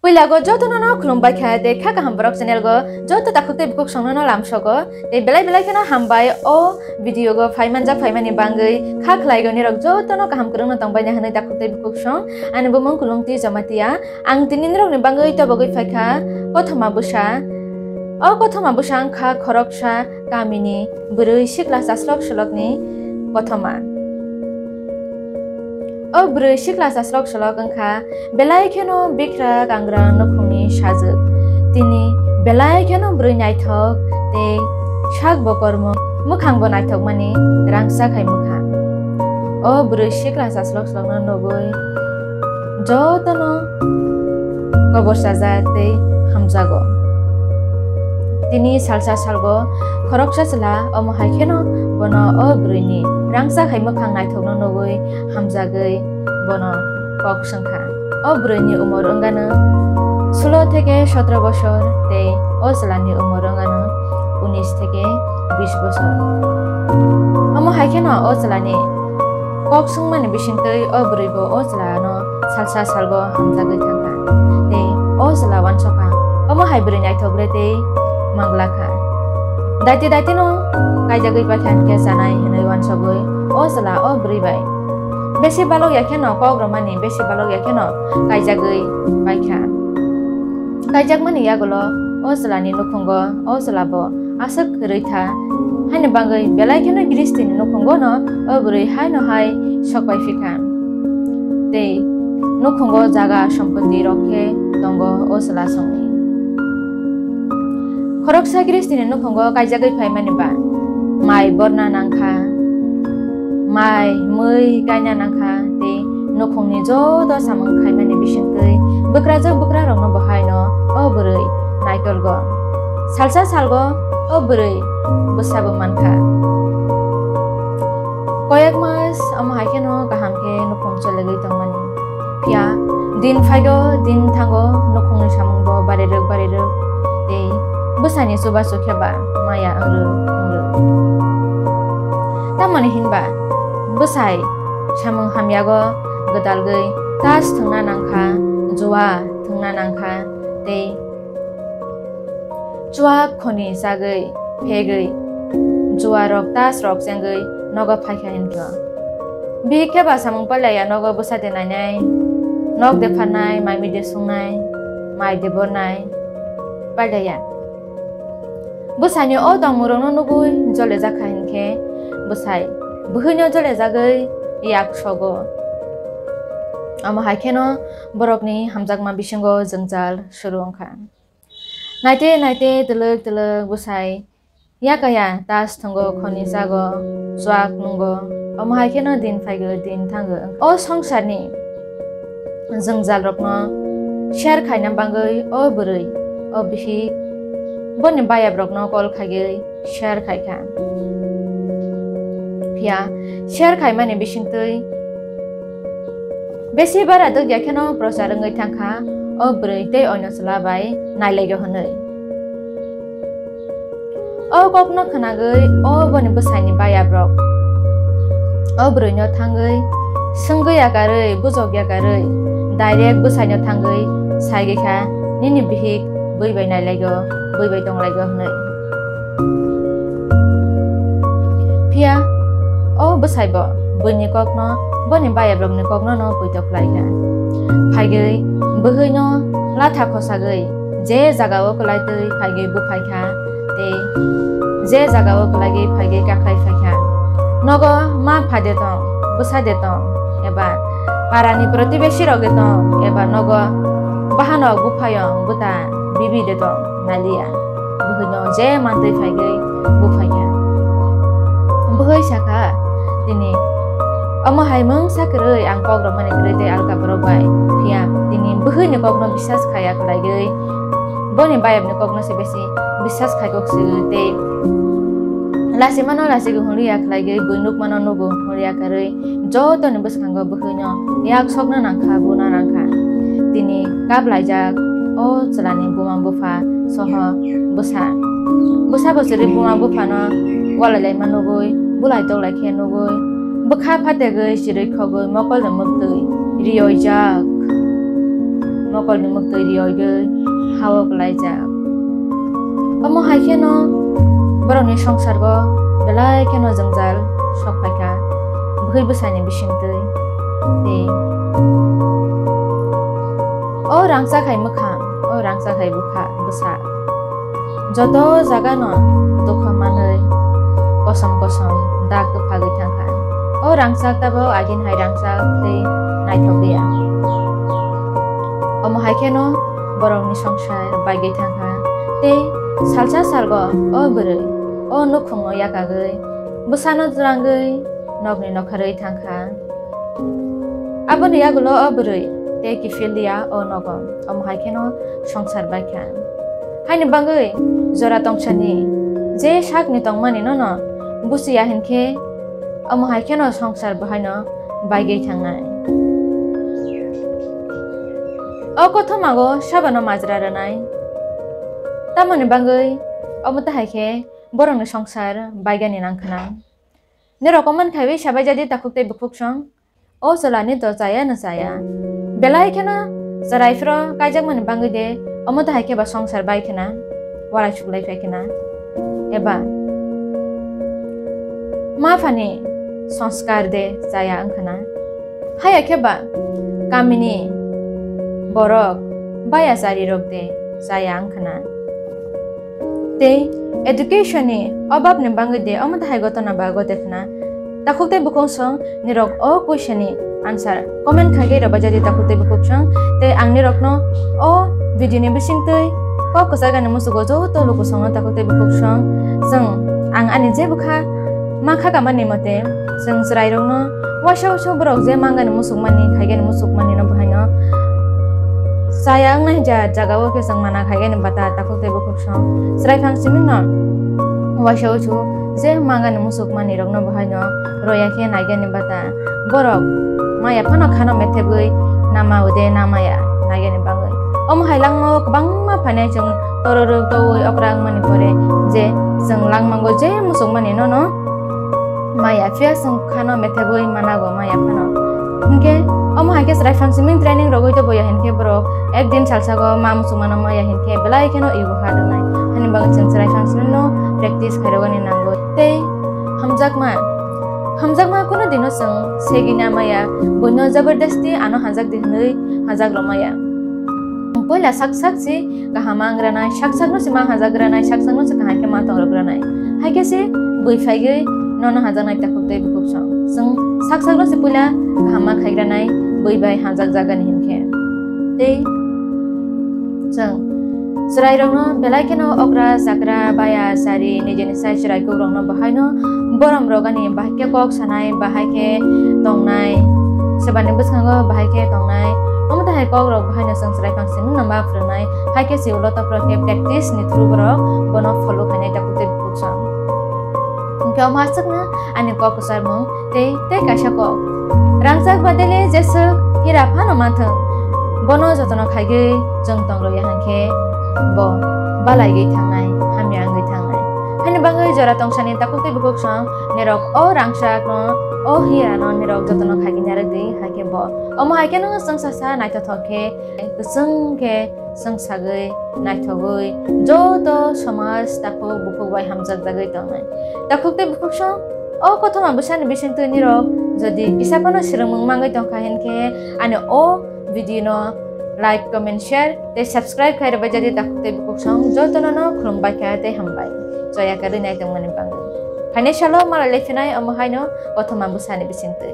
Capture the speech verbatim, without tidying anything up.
Puila go jotono no khulumbai kha, tei kha kaham borok channel go joto takhuk tei bukhuk songno no lamsogo. Tei belai belai kheno hambai o video go phai manjak phaimani bangwi, kha khlai go nirok jotono kaham kwrwngno tongbaina hwnwi takhuk tei bukhuk song. Ani bumung Kulungti Jamatia. Ang tini nirokni bangwi tobogwi phaikha kothoma bwsa. O kothoma bwsa wngkha khoroksa kamini bwrwi sikla chaslok slokni kothoma. O bwrwi sikla chaslok slok wngkha belai kheno bikra kangra nukhungni sajwk. Tini belai kheno bwrwi naithok tei sak bo kormo, mwkhang bo naithokmani rangsa khai mwkha. O bwrwi sikla chaslok slokno nugwi jotono kobor chajak tei hamjago. Tini salsa salgo khoroksa chwla, omo hai kheno bono o bwrwini rangsa khai mwkhang naithokno nugwi hamjagwi bono kok swngkha. O bwrwini umor wngano sulo theke sotro bosor tei o chwlani umor wngano unis theke bis bosor. Omo hai kheno o chwlani kok swngmani bisingtwi o bwrwi bo o chwla ano salsa salgo hamjagwi thangkha. Tei o chwla uansukha, omo hai bwrwi naithok le tei manglakha. Daite daite no kaijagwi paikha hinkhe chanai hwnwi uansugwi o chwla o bwrwi bai besi balok ya kheno kok romani besi balok ya kheno kaijagwi paikha. Kaijakmani yagulo o chwlani nukhungo o chwla bo aswk kwrwi tha, haini bagwi belai kheno Gristini nukhungo no o bwrwi haino hai sokpai phikha. Tei nukhungo jaga sompoti rok khe tongo o chwla songni. Khoroksa Gristini nukhungo kaijagwi phaimani ba mai borna nangkha, mai mui kaina nangkha tei nukhungni joto samung khaimani bisingtwi bwkrajwk bwkrarokno bo haino o bwrwi naikolgo. Salsa salgo o bwrwi bwsabo mankha. Koyek mas omo hai kheno kaham khe nukhung cholegwi tongmani. Phiya din phaigo, din thango, nukhungni samung bo barirwk barirwk tei bwsani chubachu khe ba maya wngrwk wngrwk. Tamoni hinba bwsai samung hamyago gwdalgwi tas thwngna nangkha, jua thwngna nangkha tei chuak khoni chagwi phegwi jua rok tas rok chengwi nogo phaikha hinkhe. Bihik khe ba samung pailaiya nogo bwsa de nainai, nok de pharnai, mai mui de sungnai, mai de bornai pailaiya. Bwsaini o tongmungrokno nugwi jole jakha hinkhe bwsai bwhwino jole jagwi yak sogo. Omo hai kheno borokni hamjakma bisingo jwngjal suru wngkha. Naite naite twlwk twlwk bwsai yakaya tas thwngo, khoni chago, chuak nungo, omo hai kheno din phaigo, din thango. O songsarni jwngjalrokno share khaina bagwi o bwrwi, o bihik boni bayabrokno call khaiwi share khaikha. Phiya share khaimani bisingtwi besi bara dwkya kheno prochar wngwi thangkha o bwrwi tei oino chwla bai nailaio hwnwi. O kokno khwnagwi o boni bwsaini bayabrok o bwrwino thangwi swngwi yakarwi, bujok yakarwi, direct bwsaino thangwi saigwi kha, "Nini bihik bui bai nailaio, bui bai tonglaio," hwnwi. Phiya o bwsai bo buini kokno, boni bayabrokni kokno no poito khlai kha. Phaigwi bwhwino latha khosagwi je jagao kwlai twi phaigwi buphai kha tei je jagao kwlaigwi phaigwi kakhwlai phai kha. Nogo ma pha de tong, bwsa de tong, eba parani protibesi rok de tong, eba nogo bahanok buphayong, bwta, bibi de tong, naliya. Bwhwino je mantwi phaigwi buphai kha. Bwhwi sakha, "Tini omo hai mungsa kwrwi ang kok romani kwrwi tei alka borok bai, phiya tini bwhwini kokno bisas khaiya khlaigwi boni bayapni kokno se besi bisas khaikok se tei lasimano lasigwi hwnliya khlaigwi bui nukmano nugo hwnliya kwrwi jotoni bwskango bwhwino yak sokna nangkha, buna nangkha." Tini kap laijak o chwlani buma bupha soho bwsa. Bwsa bwswrwi buma buphano walai laima nugwi, bulai toklai khe nugwi, bwkha phategwi chirwi khogwi mokol ni mwktwi riyoijak. mokolni mwktwi rioigwi ha-o kwlaijak. Omo hai kheno borokni songsargo belai kheno jwngjal sok phaikha bwkhwi bwsani bisingtwi. Tei o rangchak hai mwkhang, o rangchak hai bwkha, bwsa joto jagano dukha manwi kosom kosom dag kwphagwi thangkha. O rangchak tabuk agini hai rangchak tei naithok liya. Omo hai kheno borokni songsar baigwi thangkha tei salsa salgo o bwrwi o nukhungno yakagwi bwsano twlangwi nokni nokharwi thangkha. Aboni yagulo o bwrwi tei kiphil liya o nogo, omo hai kheno songsar baikha. Haini bagwi jora tongsani je sakni tongmani nono buchiya hinkhe, omo hai kheno songsar bo haino baigwi thangnai. O kothomago sabano majra rwnai. Tamoni bagwi omo tahai khe borokni songsar baigani nangkhna. Norok comment khaiwi sabaijadi takhuk tei bukhuk song. O chwlani to chaya no chaya. Belai kheno chwrai phro kaijakmani bagwi de, omo to hai khe ba songsar bai khna, walai suklai phai khna. Eba ma phani sanskar de chaya wng khna. Haya khe ba kamini borok baya chari rok de chaya wng khna. Tei education ni obab ni bagwi de omo tahai gotona ba gote khna. Takhuk tei bukhuk song nirok o question ni answer comment khaigwi rwbaijadi takhuk tei bukhuk song. Tei ang nirokno o video ni bisingtwi kok kwchagani musugo joto lukusongno takhuk tei bukhuk song. Chwng ang ani je bwkha ma kha kamani mote chwng chwrairokno waisa waisa borok je mangani musukmani khaigani musukmani no bohaino chaya wngnai ja jagao khe chwng mana khaigani bata takhuk tei bukhuk song. Chwrai phang simi no waisa waisa je mangani musukmani rokno bohaino roya khe naigani bata borok maya phano khano methebwi nama ude namaya naigani bagwi. Omo hai langmao kwbangma phainai chwng tororok towi okra wngmani pore je chwng langmango je musukmani nono maya phiya chwng khano methebwi manago maya phano. Hinkhe omo hai khe chwrai phang simi training rogwi toboya hinkhe borok ek din salsago ma musukmano maya hinkhe belai kheno ego ha rwnai. Hani bagwi chwng chwrai phang simi no practice khairogani nango. Tei hamjakma, hamjakma kuno dino chwng segina maya, buino jabardasti ano hamjak di hwnwi hamjak romaya. Poila sak sak si kaham ang ranai, sak sak no si ma hajak ranai, sak sak no si kaham khe ma tong rok ranai. Hai khe si bui phai gwi nono hajak nai takhuk tei bukhuk song. Chwng sak sak no si puila kaham ma khai ranai, bui bai hajak jagani hinkhe. Tei chwng chwrai rokno belai kheno okra chakra baya chari nijeni sai chwrai kuk rokno bahai no borom rok ani bahai khe kok sanai, bahai khe tongnai, sebani bwskango bahai khe tongnai. Omo tahai kok rok bahai no chwng chwrai phang simi no ma phwrwngnai. Hai khe si ulo topro khe practice ni through borok bono follow khainai takhuk tei bukhuk song. Hinkhe omo aswkno ani kok kwcharmung tei tei kaisa kok. Rangchak badele jeswk hira phano manthwng. Bono jotono khaigwi chwng tong rwya hinkhe bo balaigwi thangnai, hamya wngwi thangnai. Hani bagwi jora tongsani takhuk tei bukhuk song nirok o rangchakno, o hirano nirok jotono khaigwi narwgwi hai khe bo. Omo hai khe no chwng sasa naithothok khe, kwchwng khe, chwng sagwi, naithogwi, joto somaj takhuk bukhuk bai hamjakjagwi tongnai. Takhuk tei bukhuk song, o kothoma bwsani bisingtwi nirok jodi kisa phano swrwngmung mangwi tongkha hinkhe, ani o video no like, comment, share tei subscribe khai rwbaijadi takhuk tei bukhuk song, jotono no khulumbai kha tei hambai. Choya karwi naitongmani bagwi. Phainai salo malai lai phinai omo haino kothoma bwsani bisingtwi.